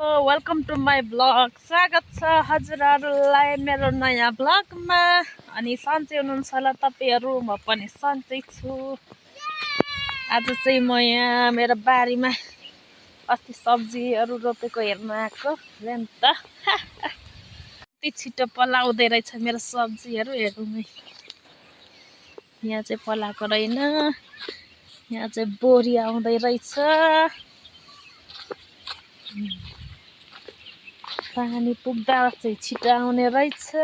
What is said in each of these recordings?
Welcome to my blog. स्वागत छ हजुरहरूलाई मेरो नयाँ ब्लगमा। अनि सन्चै हुनुहुन्छ होला तपाईँहरू, म पनि सन्चै छु। आज चाहिँ म यहाँ मेरो बारीमा अस्ति सब्जीहरू रोपेको हेर्न आएको। हेर्नु त कति छिटो पलाउँदै रहेछ मेरो सब्जीहरू। हेरौँ है, यहाँ चाहिँ पलाएको रहेन, यहाँ चाहिँ बोरी आउँदै रहेछ। पानी पुग्दा चाहिँ छिटो आउने रहेछ।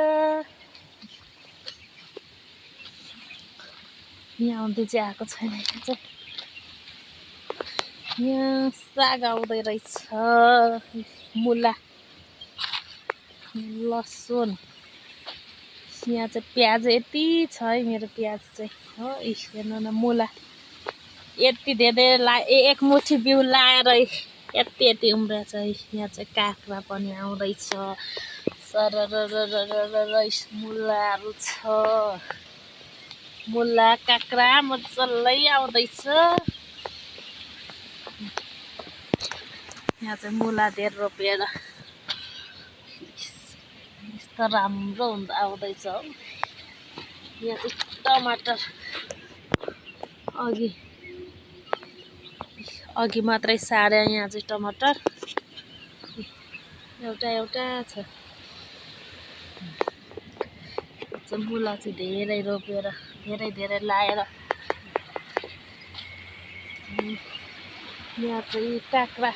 यहाँ आउँदै चाहिँ आएको छैन। यहाँ साग आउँदै रहेछ, मुला, लसुन। यहाँ चाहिँ प्याज यति छ है, मेरो प्याज चाहिँ हो। हेर्नु न, मुला यति धेरै एक मुठी बिउ लाएर यति यति उम्रेछ है। यहाँ चाहिँ काँक्रा पनि आउँदैछ, सररररररर मुलाहरू छ। मुला काँक्रा मजाले आउँदैछ। यहाँ चाहिँ मुला धेर रोपेर यस्तो राम्रो हुँदा आउँदैछ हो। यहाँ चाहिँ टमाटर अघि मात्रै सारे। यहाँ चाहिँ टमाटर एउटा एउटा छ। मुला चाहिँ धेरै रोपेर धेरै लाएर। यहाँ चाहिँ काँक्रा,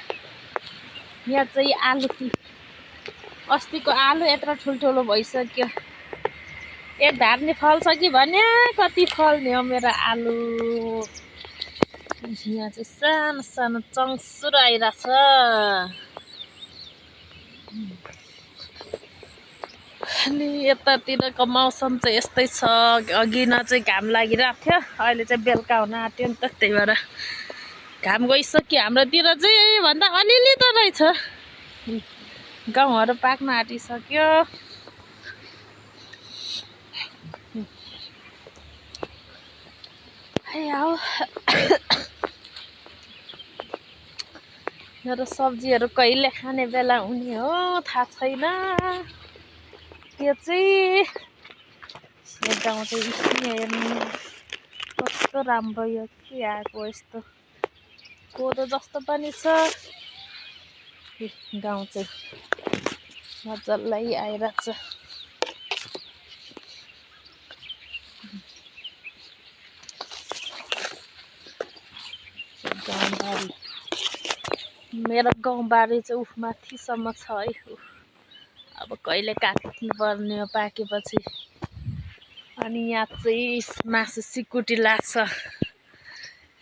यहाँ चाहिँ आलु। अस्तिको आलु यत्रो ठुल्ठुलो भइसक्यो। एक धार्ने फल्छ कि भने कति फल्ने हो मेरो आलु। यहाँ चाहिँ सानो सानो चङ्सुर आइरहेछ। अनि यतातिरको मौसम चाहिँ यस्तै छ। अघि न चाहिँ घाम लागिरहेको थियो, अहिले चाहिँ बेलुका हुन आँट्यो नि त, त्यही भएर घाम गइसक्यो। हाम्रोतिर चाहिँ भन्दा अलिअलि त रहेछ, गहुँहरू पाक्न आँटिसक्यो। मेरो सब्जीहरू कहिले खाने बेला हुने हो थाहा छैन। त्यो चाहिँ गाउँ चाहिँ हेर्नु कस्तो राम्रो यो के आएको, यस्तो कोदो जस्तो पनि छ। गाउँ चाहिँ मजाले आइरहेछ। गाउँबारी, मेरो गाउँबारी चाहिँ माथिसम्म छ है। अब कहिले काट्नु पर्ने हो पाकेपछि। अनि यहाँ चाहिँ मासु सिकुटी लाग्छ।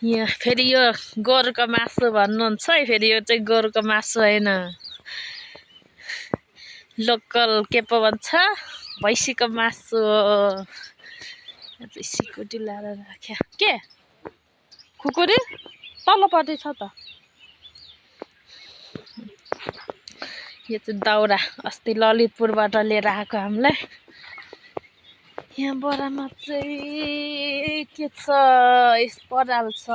यहाँ फेरि यो गोरुको मासु भन्नुहुन्छ है, फेरि यो चाहिँ गोरुको मासु होइन, लोकल के पो भन्छ, भैँसीको मासु हो। यहाँ चाहिँ सिकुटी लाएर राख्या। के खुकुरी तल्लोपट्टि छ त। यो चाहिँ दाउरा अस्ति ललितपुरबाट लिएर आएको हामीलाई। यहाँ बोरामा चाहिँ के छ, पराल छ।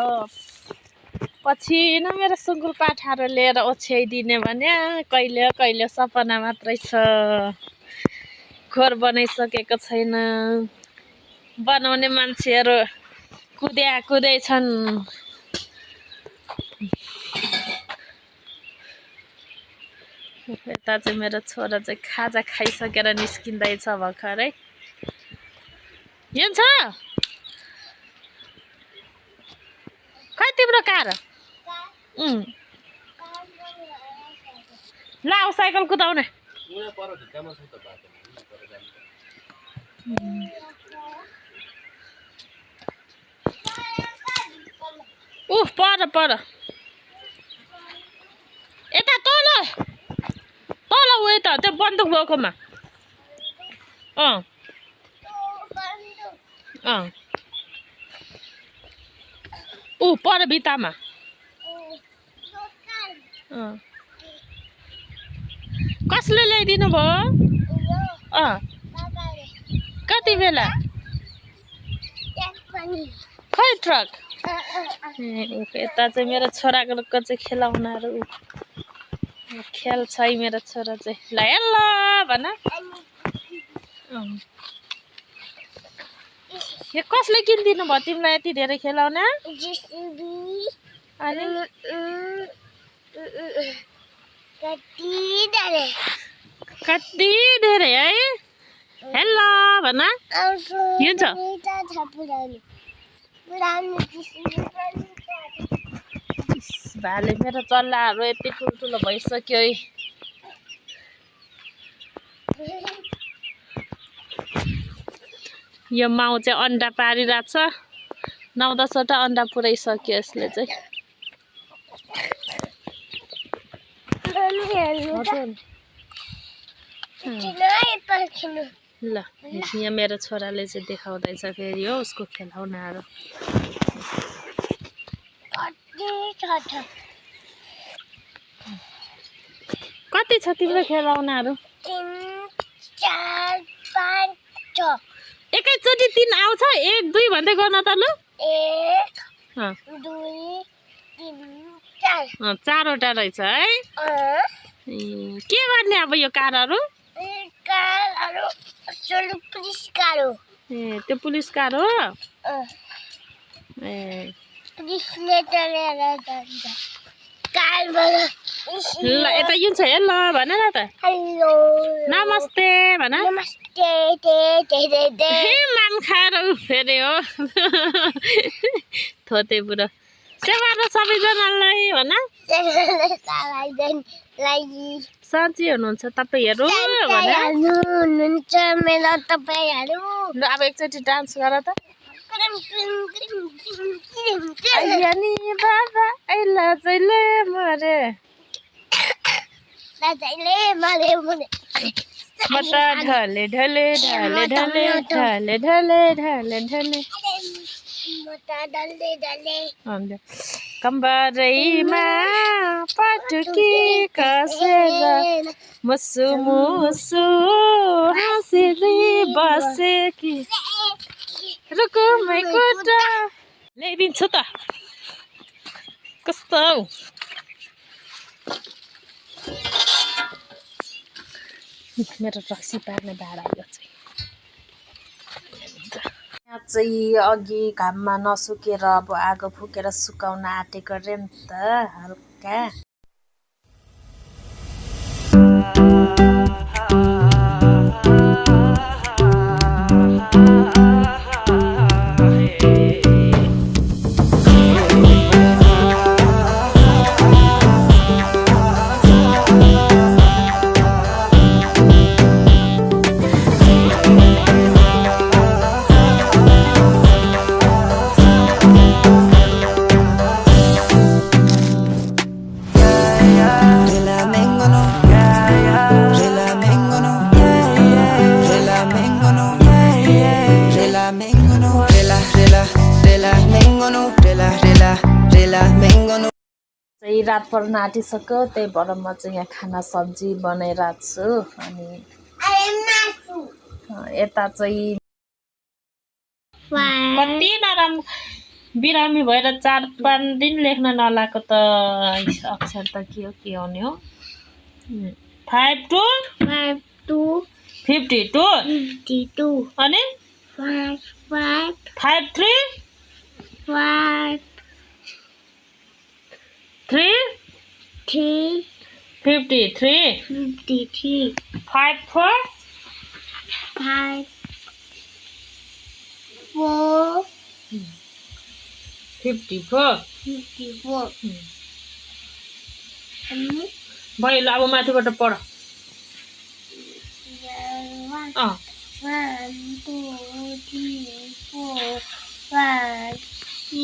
पछि न मेरो सुँगुर पाठाहरू लिएर ओछ्याइदिने भने कहिले कहिले सपना मात्रै छ। खोर बनाइसकेको छैन, बनाउने मान्छेहरू कुदै छन्। यता चाहिँ मेरो छोरा चाहिँ खाजा खाइसकेर निस्किँदैछ भर्खरै। यहाँ छ खै तिम्रो कार? ल आऊ साइकल कुदाउने। पर यता तल उयो त त्यो बन्दुक बोकोमा। पर भित्तामा। कसले ल्याइदिनु भयो? कति बेला? खै ट्रक? यता चाहिँ मेरो छोराको चाहिँ खेलाउनाहरू। खेल्छ है मेरो छोरा चाहिँ ल ल भन यो कसले किनिदिनु भयो तिमीलाई यति धेरै खेलाउन अनि कति धेरै है हेलो भन हुन्छ भाले मेरो चल्लाहरू यति ठुल्ठुलो भइसक्यो है यो माउ चाहिँ अन्डा पारिरहेको छ 9-10वटा अन्डा पुऱ्याइसक्यो यसले चाहिँ ल यहाँ मेरो छोराले चाहिँ देखाउँदैछ फेरि हो उसको खेलाउनाहरू कति छ तिम्रो खेलाउनाहरू 3 4 5 6 एकैचोटि 3 आउँछ 1 2 भन्दै गर्न त ल 1 2 3 4 चारवटा रहेछ है के गर्ने अब यो कारहरू पुलिस कार हो ए त्यो पुलिस कार हो ए पुलिसले चलेर जान्छ कारबाट ल यता युन छ ल भन न त हेलो नमस्ते भन नमस्ते ते हे मान खाएर फेरि हो थोते बुढो सेवा र सबैजनालाई भन साँच्ची हुनुहुन्छ तपाईँहरू हुनुहुन्छ मेरो तपाईँहरू ल अब एकचोटि डान्स गर त नि बाबा ऐला जहिले मरे म त ढले ढले ढले ढले ढले ढले ढले ढले कम्बरैमा पटुकी कसेर मुसु मुसु हाँसेरै बसेकी रुकुमै कोटा ल्याइदिन्छु त कस्तो मेरो रक्सी पार्ने भाडा यो चाहिँ यहाँ चाहिँ अघि घाममा नसुकेर अब आगो फुकेर सुकाउन आँटेको रे नि त हल्का चाहिँ रात पर्न आँटिसक्यो त्यही भएर म चाहिँ यहाँ खाना सब्जी बनाइरहेको छु अनि यता चाहिँ कति नराम्रो बिरामी भएर 4-5 दिन लेख्न नलाएको त अक्षर त के हो नि हो 5 to 52 अनि 5 3 53 5 4 54 भयो ल अब माथिबाट पढ 1 2 3 4 5 6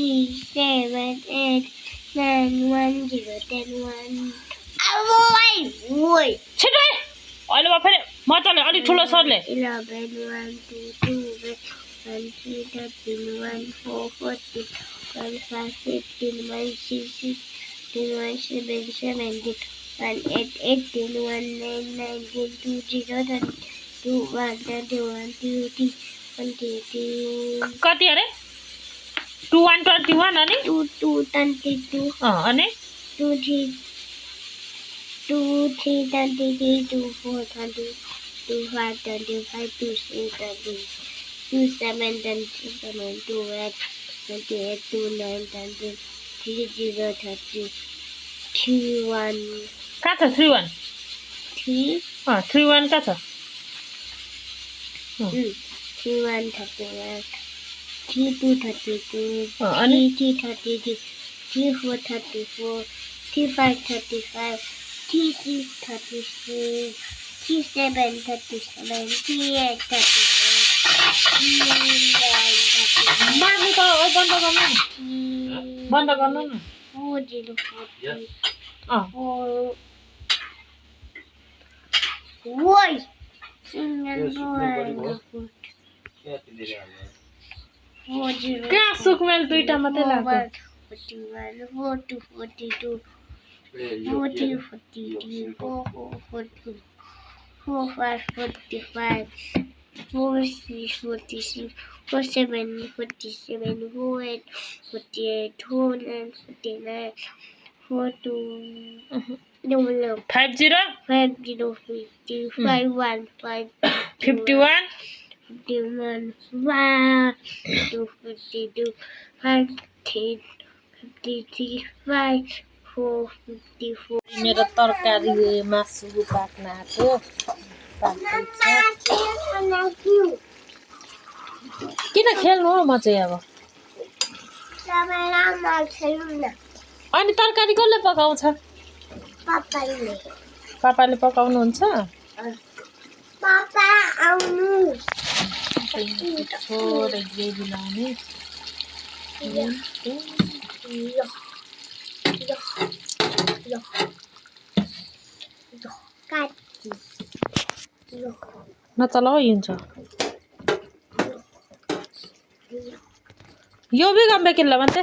7 8 9 1 0 10 1 छिटो अहिले म फेरि मजाले अलिक ठुलो सरले 11 1 2 3 13 1 4 14 1 5 15 1 6 17 17 1 8 18 1 9 19 2 0 2 1 21 22 23 कति अरे 2 1 21 अनि 2 2 22 अनि 2 3 2, 3, 23, 2, 4, 20, 2, 5, 25, 2, 6, 20, 2, 7, 27, 2, 8, 28, 2, 9, 20, 3, 0, 30, 3, 1, कहाँ छ 3 1 3, 3 1 कहाँ छ 3, 1, 31, 3, 2, 32, अनि 3, 3, 33, 3, 4, 34, 3, 5, 35, 3, 6, 36, 3, 7, 37, 3, 8, 38, 3, 9, 39, मार्नु त बन्द गर्नु न बन्द गर्नु न 4, 0, 40, अँ 4, Why? कहाँ सुकमेल दुईटा मात्रै लाग्छ 41, 42, 42, 40, 43, 44, 44, 45, 45, 46, 46, 47, 47, 48, 48, 49, 49, 42, no, 50 50, 50, 51, 5, 51 51, 1, 2, 52, 15, 53, 5, 4, 54. मेरो तरकारी मासु पाक्न आएको पाक्दैछ किन खेल्नु हो म चाहिँ अब अनि तरकारी कसले पकाउँछ पापाले पकाउनुहुन्छ पापा आउनु थोरै ग्रेभी लाउने नचलाऊ हुन्छ यो भी गम्बेकिल्ला भन्थे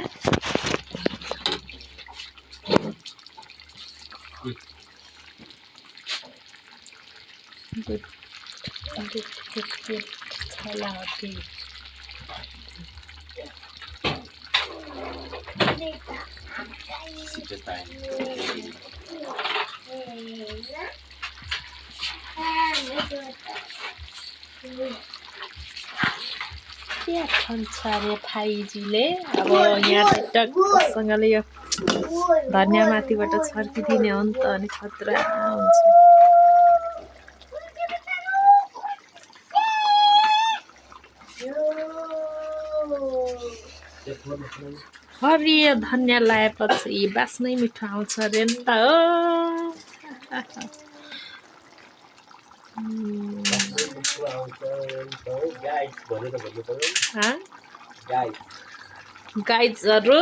छला होती के भन्छ अरे फाइजीले अब यहाँ टक्कसँगले यो धनियाँ माथिबाट छर्किदिने हो नि त अनि खतरा हुन्छ हरियो धनियाँ लगाएपछि बास्नै मिठो आउँछ अरे नि त गाइजहरू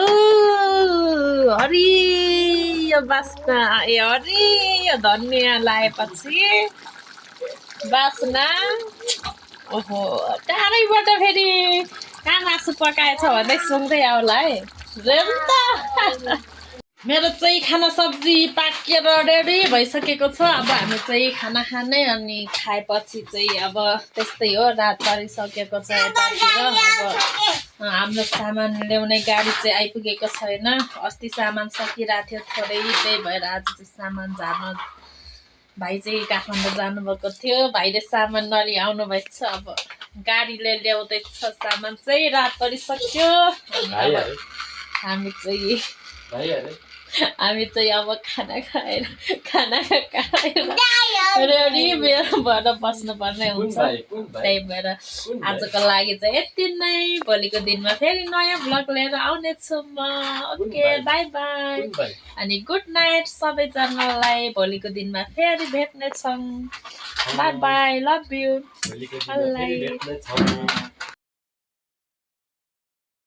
हरियो बास्ना आयो हरियो धनियाँ लगाएपछि बास्ना ओहो टाढैबाट फेरि कहाँ मासु पकाएछ भन्दै सुन्दै आउला है रेन्ता मेरो चाहिँ खाना सब्जी पाकेर रेडी भइसकेको छ अब हामी चाहिँ खाना खाने अनि खाएपछि चाहिँ अब त्यस्तै हो रात परिसकेको छ यतातिर अब हाम्रो सामान ल्याउने गाडी चाहिँ आइपुगेको छैन अस्ति सामान सकिरहेको थियो थोरै त्यही भएर आज चाहिँ सामान झार्न भाइ चाहिँ काठमाडौँ जानुभएको थियो भाइले सामान नलिआउनु भएको छ अब गाडीले ल्याउँदैछ सामान चाहिँ रात परिसक्यो हामी चाहिँ अब खाना खाएर रेडी भएर बस्नुपर्ने हुन्छ त्यही भएर आजको लागि चाहिँ यति नै भोलिको दिनमा फेरि नयाँ भ्लग लिएर आउनेछु म ओके बाई बाई अनि गुड नाइट सबैजनालाई भोलिको दिनमा फेरि भेट्नेछौँ बाई बाई लभ यु